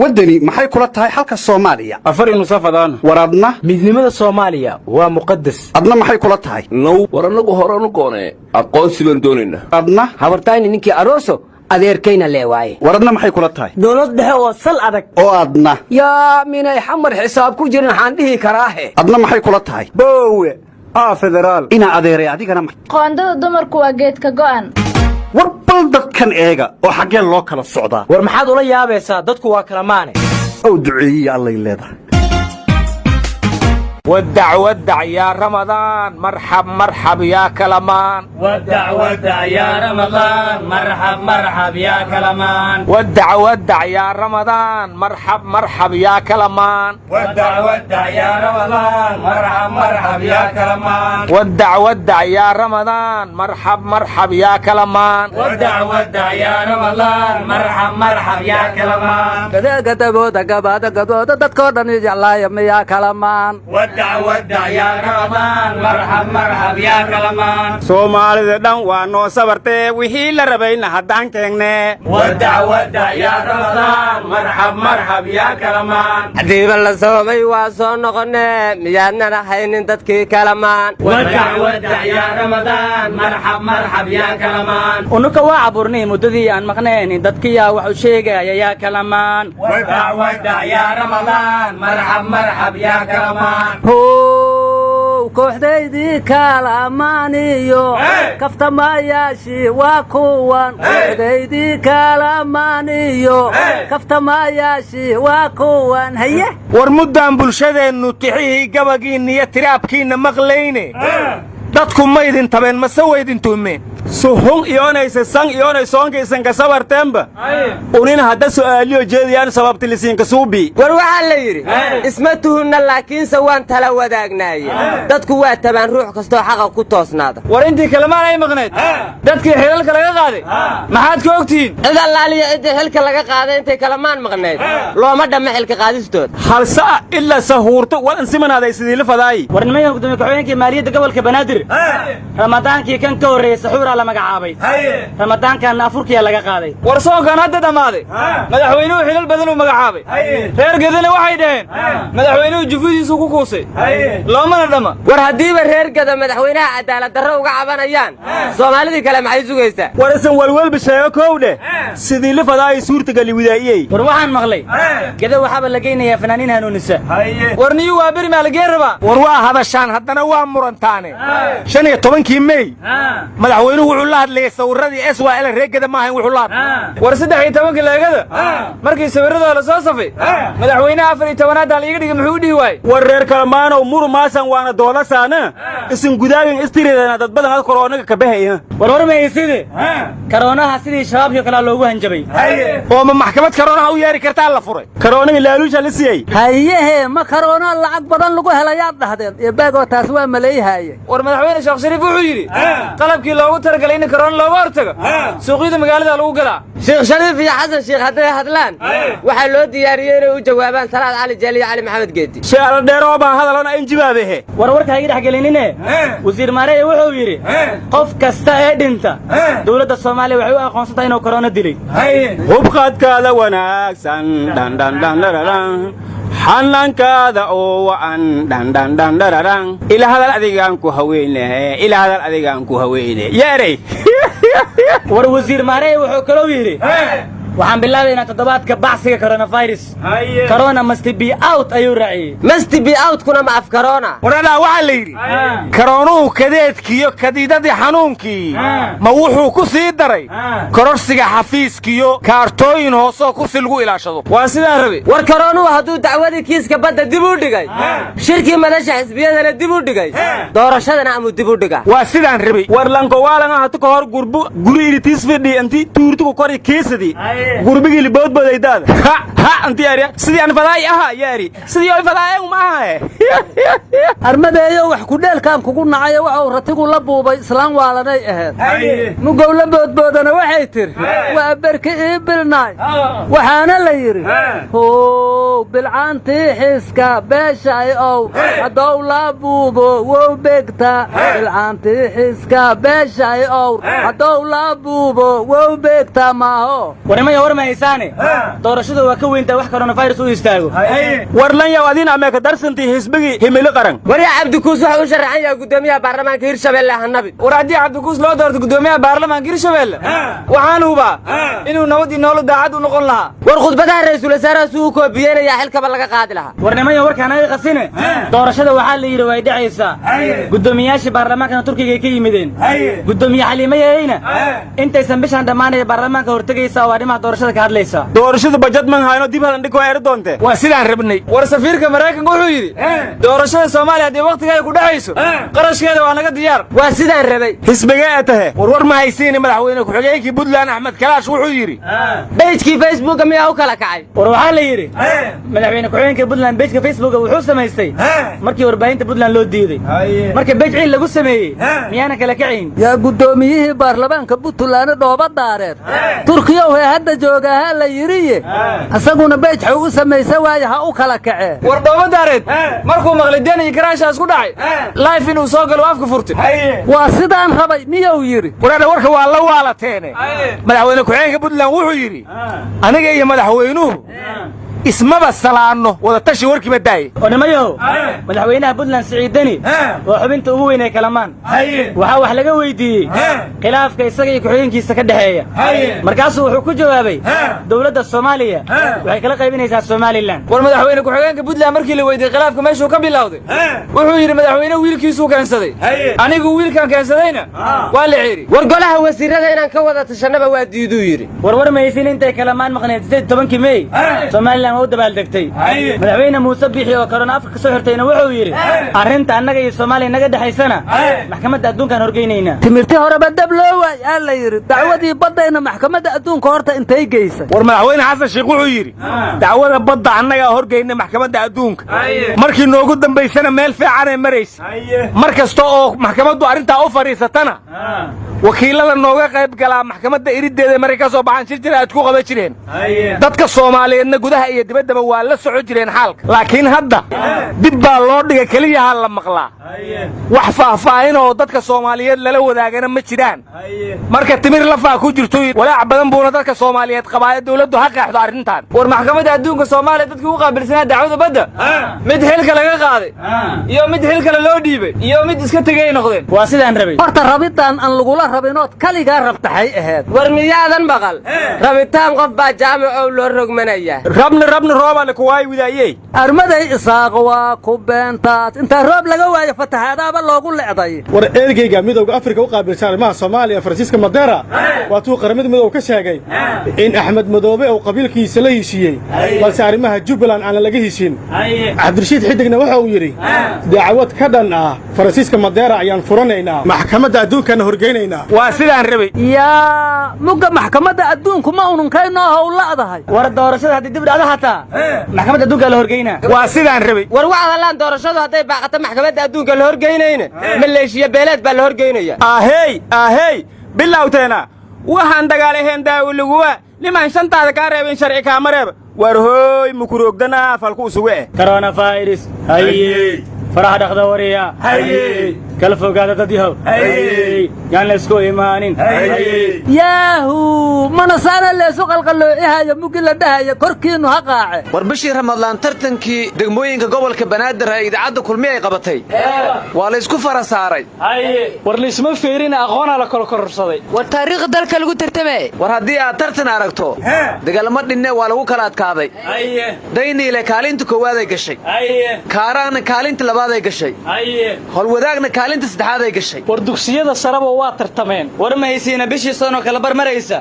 Waddani maxay kula tahay xalka Soomaaliya? Afar nusafadaan. War adna? Midnimada Soomaaliya waa muqadas. Adna maxay kula tahay? Now, war annagu horanu goonee aqoonsi baan doonaynaa. Adna? Habartayni ninkii aroso, adeerkayna lee waaye. War adna maxay kula tahay? Dowlad dhexe oo sal adag. Oo adna? Yaa, minay Xamar xisaab ku jirin waxaan dhihi karaahe. Adna maxay kula tahay? Boowe aa federaal. Inaa adeeray, adigana Qoondada dumarku waa geedka go'an. War bal dadkan eega oo xaggeen loo kala socdaa. War maxaad ula yaabaysaa? Dadku waa kala maane. Ow duceeyiya allay leedahay. Wadac wadac yaa Ramadaan, marxab marxab yaa kalamaan. Wadac wadac yaa Ramadaan, marxab marxab yaa kalamaan. Wadac wadac yaa Ramadaan, marxab marxab yaa kalamaan. Wadac wadac yaa Ramadaan, marxab marxab yaa kalamaan. Wadac wadac yaa Ramadaan, marxab marxab yaa kalamaan. Wadac wadac yaa Ramadaan, marxab marxab yaa kalamaan. Gadabooda gabaada gadooda, dadkoo dhan i jeclaaya miyaa kalamaan? Wadac wadac yaa Ramadaan, marxab marxab yaa kalamaan. Soomaalida dhan waa noo sabartee, wixii la rabayna haddaan keegne. Wadac wadac yaa Ramadaan, marxab marxab yaa kalamaan. Hadiiba la soomay waa soo noqonee, miyaadnan ahaynin dadkii kalamaan? Wadac wadac yaa Ramadaan, marxab marxab yaa kalamaan. Unuka waa caburnay muddadii aan maqnayn, dadkiyaa wax u sheegaya yaa kalamaan. Wadac wadac yaa Ramadaan, marxab marxab yaa kalamaan. How, kooxdaydii kalamaaniyo kaftamayaashii waa kuwan. Kooxdaydii kalamaaniyo kaftamayaashii waa kuwan, haye. War muddaan bulshadeennu tixihii gabagiinna iyo tiraabkiinna maqlayne, dadku maydin tabeen mase waydin tuhmeen? Suhun iyoonayse san iyoonay soonkaysan ka sabarteenba, unin hadda su'aaliyo jeediyaan sababtilisiinka suubi. War waxaa la yidhi, isma tuhunna, laakiinse waan tala wadaagnaaye, dadku waa tabaan ruux kastoo xaqa ku toosnaada. War intii kalamaan ay maqnayd, dadkii xilalka laga qaaday maxaad ka ogtihiin? Cid allaaliya ciddii xilka laga qaaday intay kalamaan maqnayd, looma dhamma xilka qaadistooda. Halsa'a ilaa sahuurto wal insimanaaday sidii la fadaayi. War nimanka gudoomiye ku-xigeenkii maaliyadda gobolka Banaadir, Ramadaankii kan ka horreeyey saxuuraa la magacaabay, Ramadaankanna afurkiyaa laga qaaday. War soonkan hadda dhammaaday madaxweynuhu xilal badan uu magacaabay. Reer Gedana waxay dhaheen madaxweynuhu jufudiisu ku kuusay, loomana dhamma. War haddiiba reer Gada madaxweynaha cadaalad darro uga cabanayaan, Soomaalidii kale maxay sugaysaa? War isan walwalba sheego kow dheh, sidii la fadaayi suurtagali widaa'iyey. War waxaan maqlay Geda waxaaba la geynayaa fanaaniin hanuunisa. War niyu waa beri maa lageen rabaa? War waa hadashaan, haddana waa murantaane. 15-kii Mey madaxweynuhu wuxuu la hadlayay sawirradii SYL, reegada maahayn wuxuu la hadlay. War 13-kii leegada markii sawirradooda la soo safay, madaxweynaha 14-aad hal iiga dhigay muxuu u dhihi waayey? War reer kalamaanow, murumaasan waana doodasaana, isin gudaagin istiridana dad badan ad koroonaga kabahaya. War war mahayside, karoonaha sidii shabaabkii kalea loogu hanjabay. Oo ma maxkamad karoonaha u yeeri kartaa la furay? Karoonaga laaluusha la siiyey. Hayehe, ma karoonaa lacag badan lagu helayaad dhahdeen iyo baagoo? Taas waa maleeyhaaye. War madaxweyne Sheekh Shariif wuxuu yidhi qalabkii loogu talagalay in karoona looga hortago suuqyada magaalada lagu gadaa. Sheekh Shariif iyo Xasan Sheekh hadday hadlaan, waxaa loo diyaariyey inay u jawaabaan Salaad Cali Jeeli iyo Cali Maxamed Geedi. Sheeala dheeroo baa hadalona in jibaabehe. War warka ha iga dhex gelinine, wasiir Maareeye wuxuu yidhi qof kasta ee dhinta dowladda Soomaaliya waxay u aqoonsan tahay inuu korona dilay. Hubqadkaada wanaagsan dhandhandhandhadhan, xanaankaada oo wacan dhandhandhandhadhan, ila hadal adigaan ku haweyne, ila hadal adigaan ku haweyne yeerey. War wasiir Maareeye wuxuu kaloo yidhi waxaan bilaabaynaa toddobaadka bacsiga coronavirus, corona must be out ayuu raaciyey. Must be outkuna ma af corona? Waradaa, waxaa la yidhi karoonuhu kadeedkiiyo kadiidadii xanuunkii ma wuxuu ku sii daray kororsiga xafiiskiyo kaartooyin hoosoo kursi lagu ilaashado. Waa sidaan rabi. War karoonuhu hadduu dacwadii kiiska badda dib u dhigay, shirkii madasha xisbiyadana dib u dhigay, doorashadana amuu dib u dhiga? Waa sidaan rabay. War lankowaalanga hatu ka hor gurbu guri iritis fidhi inti tuurtuku kori kiisadi gurbigii liboodboodaydaada ha ha inti ari sidii aan fadaay aha yaari sidii ay fadaay ma aha. Armadeeyo, wax kudheelkaan kugu nacayo, waxuu ratigu la buubay islaan waalanay ahayd, mugow la boodboodana waxay tidhi waa berki ii bilnaay. Waxaana la yidhi, how, bilcaantii xiska beeshay ow haddow la buubo wow begta, bilcaantii xiska beeshay ow haddow la buubo wow begta maaho. War nimayow. Nimanyo, war ma haysaane. Doorashadu waa ka weyntaa wax coronavirus u istaago. Warlanyaw, adiin ameeka darsantii xisbigii Himilo Qaran. Waryaa, Cabdikuus waxa u sharaxan yahay guddoomiyaha baarlamaanka Hirshabelle hanabi. War haddii Cabdikuus loo doorto guddoomiyaha baarlamaanka Hirshabelle, waxaan hubaa inuu nabad iyo noolo daacad u noqon lahaa. War khudbadaha ra'iisul wasaaraha suu u koobiyeynayaa, xilkaba laga qaadi lahaa. War nimanyo, warkaan aga qasine. Doorashada waxaa la yidhi way dhacaysaa. Guddoomiyaashii baarlamaankana Turkiga ay ka yimideen. Guddoomiye Xaliimo Yareyna intaysan bishan dhammaanaya baarlamaanka hortegaysaa oo arrimaha doorashada ka hadlaysaa. Doorashada bajad man hayno, dib halan dhig waa eri doonte. Waa sidaan rabnay. War safiirka Maraykanka wuxuu yidhi doorashada Soomaaliya haddii wakhtigeeda ku dhexayso, qarashkeeda waa naga diyaar. Waa sidaan rabay. Xisbigee ee tahe? War war ma haysiine, madaxweyne ku-xigeenkii Puntland Axmed Kalaash wuxuu yidhi Page-kii Facebooka miyaa u kala kacay? War waxaa la yidhi madaxweyne ku-xigeenka Puntland page-ka Facebooka wuxuu samaystay markii warbaahinta Puntland loo diiday. Marka page ciil lagu sameeyey miyaana kala kacayn? Yaa, guddoomiyihii baarlamaanka Puntland Dhooba Daareed Turkiyow hee hadda joogaaha la yidhiye, isaguna page-xuu u samaysa waaye, ha u kala kacee. War Dhooba Daareed markuu maqlay Den iyo Karaashaas ku dhacay, live inuu soo galo afka furtay. Waa sidaan rabay miyuu yidhi? Waraadha, warka waa la waalateene. Madaxweyne ku-xigeenka Puntland wuxuu yidhi aniga iyo madaxweynuhu ismaba salaanno, wadatashi warkiiba daaye. Oo nimayow, madaxweynaha Puntland Siciid Deni waa xubinta ugu weyn ee Kalamaan. Waxaa wax laga weydiiyey khilaafka isaga iyo ku-xigeenkiisa ka dhexeeya. Markaasuu wuxuu ku jawaabay dowladda Soomaaliya waxay kala qaybinaysaa Somaliland. War madaxweyne ku-xigeenka Puntland markii la weydiiyey khilaafka meeshuu ka bilowday, wuxuu yidhi madaxweyne wiilkiisuu keensaday, anigu wiilkan keensadayna waa la ceeri. War golaha wasiirada inaan ka wada tashannaba waa diiduu yidhi. War war mahaysin, intay Kalamaan maqneed 18-kii Mey Somaliland waa u dabaaldegtay. Madaxweyne Muuse Bixi oo korona afka ka soo xirtayna wuxuu yidhi arrinta annaga iyo Soomaaliya naga dhexaysana maxkamadda adduunkaan horgeynaynaa. Timirti horeba dab loo waay aa la yidhi. Dacwadii baddayna maxkamadda adduunka horta intay geysay? War madaxweyne Xasan Sheikh wuxuu yidhi dacwada badda annagaa horgeyna maxkamadda adduunka, markii noogu dambaysana meel fiicanay maraysa. Mar kasta oo maxkamaddu arrintaa u fadhiisatana, wakiilada nooga qayb galaa maxkamadda iriddeeda markay ka soo baxaan shir jir aad ku qaban jireen. Dadka Soomaaliyeedna gudaha iyo dibaddaba waa la soco jireen xaalka, laakiin hadda dib baa loo dhiga keliyaha la maqlaa. Wax faahfaahin oo dadka Soomaaliyeed lala wadaagana ma jiraan. Marka timir lafaa ku jirto, walaac badan buuna dadka Soomaaliyeed qabaayo. Dawladdu ha qeexdo arrintan. War maxkamadda adduunka Soomaaliya dadkii u qaabilsanaa dacwada badda, mid xilka laga qaaday iyo mid xil kale loo dhiibay iyo mid iska tegay ay noqdeen. Waa sidaan rabay. Horta rabitaan aan lagula rabinood kaligaa rabtaxay ahayd. War miyaadan maqal rabitaan qof baa jaamacow loo rogmanaya? Rabni rabni roobale kuwaay widaayey. Armaday Isaaq waa ku beentaas, intaa roob laga waayo fatahaadaaba loogu le'day. War ergeyga Midowga Afrika u qaabilsan arrimaha Soomaaliya, Faransiiska Madera, waatuu Qaramada Midoobe ka sheegay in Axmed Madoobe uu qabiilkiisa la heshiiyey, balse arrimaha Jubbaland aanan laga heshin. Cabdirashiid Xidigna waxa uu yidhi dacwad ka dhan ah Faransiiska Madera ayaan furanaynaa, maxkamadda adduunkana horgeynaynaa. Waa sidaan rabay. Yaa, mugga maxkamadda adduunku ma ununkaynoo howla'dahay? War doorashada haddii dib dhacdo xataa maxkamadda adduunka la horgeynaa. Waa sidaan rabay. War wacdalaan, doorashadu hadday baaqato maxkamadda adduunka la horgeynayna, maleeshiya beeleed baa la horgeynaya. Ahey ahey, bilowteena waxaan dagaal ahayn daawiliguwa nimaan shantaada kaa reebin sharci kaama reeb. War hooy, mukuroogdana falku isugu eh. Coronavirus haye, faraha dhaqda wariya haye, kala fogaada dad yahow haye, yaan la isku imaanin haye. Yaahu, mana saana leesu qalqalloocihayo muggi la dhahaya korkiinnu ha qaace. War bishii Ramadlaan tartankii degmooyinka gobolka Banaadir ee idaacadda Kulmi ay qabatay waa la isku fara saaray. War laysma feerina, aqoonaa la kala kororsaday. War taariikhda dalka lagu tartamay. War haddii aad tartan aragto, dagaalamo dhinne waa lagu kala adkaaday. Dayniile kaalinta koowaad ay gashay, Kaaraanna kaalinta labaad ay gashay, Howlwadaagna kaalinta saddexaad ay gashay. War dugsiyada sareba waa tartameen. War ma haysiina, bishii soonoo kala barmaraysa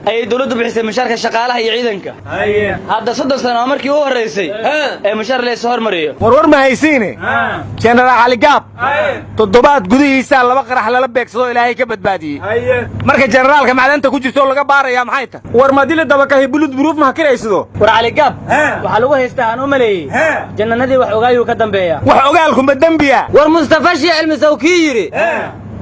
ayay dawladdu bixisay mushaarka shaqaalaha iyo ciidanka. Hadda 30 sano oo markii u horraysay ee mushaar laysu hormariyo. War war ma haysiine, Jenaraal Cali Gaab toddobaad gudihiisaa laba qarax lala beegsado, Ilaahay ka badbaadiyey. Marka jenaraalka macdanta ku jirto oo laga baarayaa maxay tahay? War madili dabakahi bulud buruuf maha kiraysado. War Cali Gaab waxaa lagu haystaa aan u maleeyey jannanadii wax ogaayuu ka dambeeya. Wax ogaalkuma dembiya? War Mustafa Shii Cilmisow kii yidhi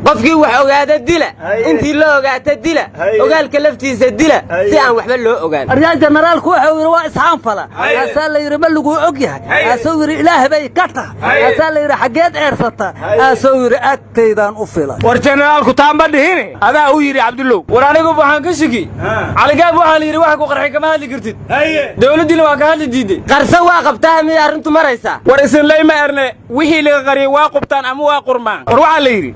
Qofkii wax ogaada dila, intii la ogaata dila, ogaalka laftiisa dila, si aan waxba loo ogaan. Aryaa, jenaraalku wuxuu yidhi waa isxaanfala. Aasaa la yidhi ma laguu og yahay? Aasuu yidhi ilaah bay ka tahay. Aasaa la yidhi xaggeed eersata? Aasuu yidhi agtaydaan u filay. War jenaraalku taanba dhihine, adaa u yidhi, Cabdullow. War anigu waxaan ka shiki Caligaab waxaa la yidhi wax ku qarxay kama hadli kartid, dawladdiina waa ka hadli diiday. Qarso waa qabtaa, miyay arrintu maraysaa? War isinley ma erne, wixii laga qariyey waa qubtaan ama waa qurmaan. War waxaa la yidhi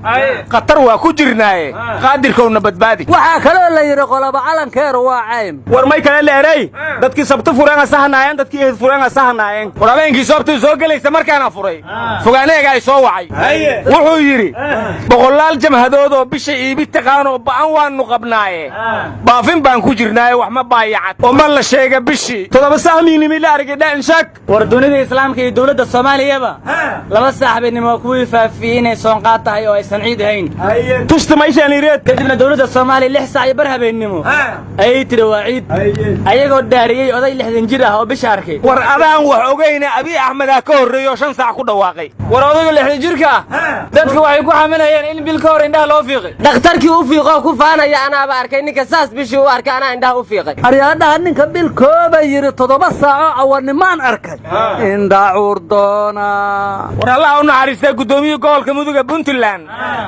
khatar waa ku jirnaaye, qaadirkowna badbaadi. Waxaa kaloo la yidhi qoloba calankeeru waa cayn. War may kale leeray, dadkii sabti fureen sahanaayeen, dadkii eed fureen sahanaayeen. War habeenkii soobtii soo gelaysa markaana furay, fogaaneega ay soo wacay, wuxuu yidhi boqolaal jamhadood oo bisha iibi taqaanoo ba'an waannu qabnaaye, baafin baan ku jirnaaye, wax ma baayacad oo ma la sheega bishii. 7 sahmiinimi la argay dhanshaag. War dunida islaamka iyo dowladda Soomaaliyaba 2 saaxiibnimo waa kuwii faafiyey inay soonqaad tahay oo aysan ciid ahayn. Tushta mayshaanireed. Kadibna dowladda Soomaaliya 6 saac iyo bar habeennimo ayay tiri waa ciid, ayagoo dhaariyey oday 60 jir ah oo bisha arkay. War adaan wax ogayna, Abiy Axmedaa ka horreeyoo 5 saac ku dhawaaqay. War odayga 60 jirka ah dadka waxay ku xaminayeen in bil ka hor indhaha loo fiiqay. Dhakhtarkii u fiiqoo ku faanaya anaaba arkay. Ninka saas bishii u arkay anaa indhaha u fiiqay. Aryaadhaha, ninka bil kooba yidhi 7 saacoo cawanimaan arkay, indhacuur doona. War Allah u naxariista guddoomiyihii gobolka Muduga Puntland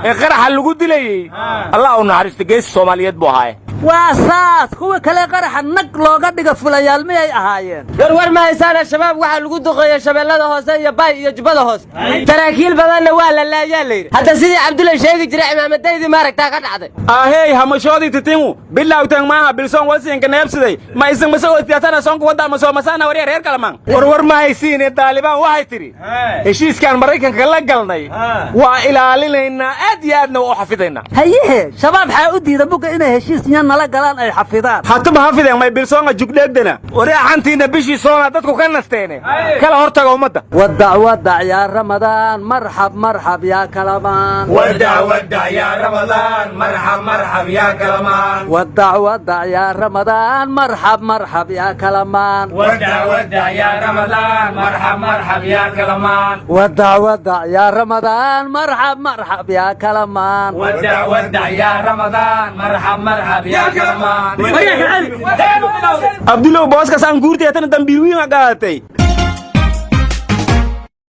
ee qaraxa lagu dilayey, Allah u naxariista, geesi Soomaaliyeed buu ahaaye. Waa saas, kuwa kale qaraxa nag looga dhiga fulayaal miyay ahaayeen? War war ma haysaan, Al-Shabaab waxaa lagu duqeeyey Shabeellada Hoose iyo Bay iyo Jubbada Hoose, saraakiil badanna waa la laayaa la yidhi. Hadda sidii Cabdulla sheegi jiray cimaamadaydii maaragtaa ka dhacday. Ahey, hamashoodii titingu bilawtan maaha bilsoon walsiinka neebsiday ma isan mase otiyaasana soonku wadda ama soomasaana warya reer kalamaan. War war ma haysiine, Daalibaan waxay tidhi heshiiskaan Maraykanka la galnay waa ilaalinaynaa, aad iyo aadna waa u xafidaynaa. Hayehe, Shabaab xaa u diida buga inay heshiis nya nala galaan ay xafidaan? Hataba hafideen may bilsoonga jugdheegdana. Wareexantiinna bishii soonaa dadku ka nasteene, kala hortaga ummadda. Wadac wadac yaa Ramadaan, marxab marxab yaa kalamaan. Wadac wadac yaa Ramadaan, marxab marxab yaa kalamaan. Wadac wadac yaa Ramadaan, marxab marxab yaa kalamaan. Wadac wadac yaa Ramadaan, marxab marxab yaa kalamaan. Wadac wadac yaa Ramadaan, marxab marxab yaa kalamaan. Wadac wadac yaa Ramadaan, marxab marxab yaa kalamaan. Abdulow, booskasaan guurteetana dambiil wiina qaadatay.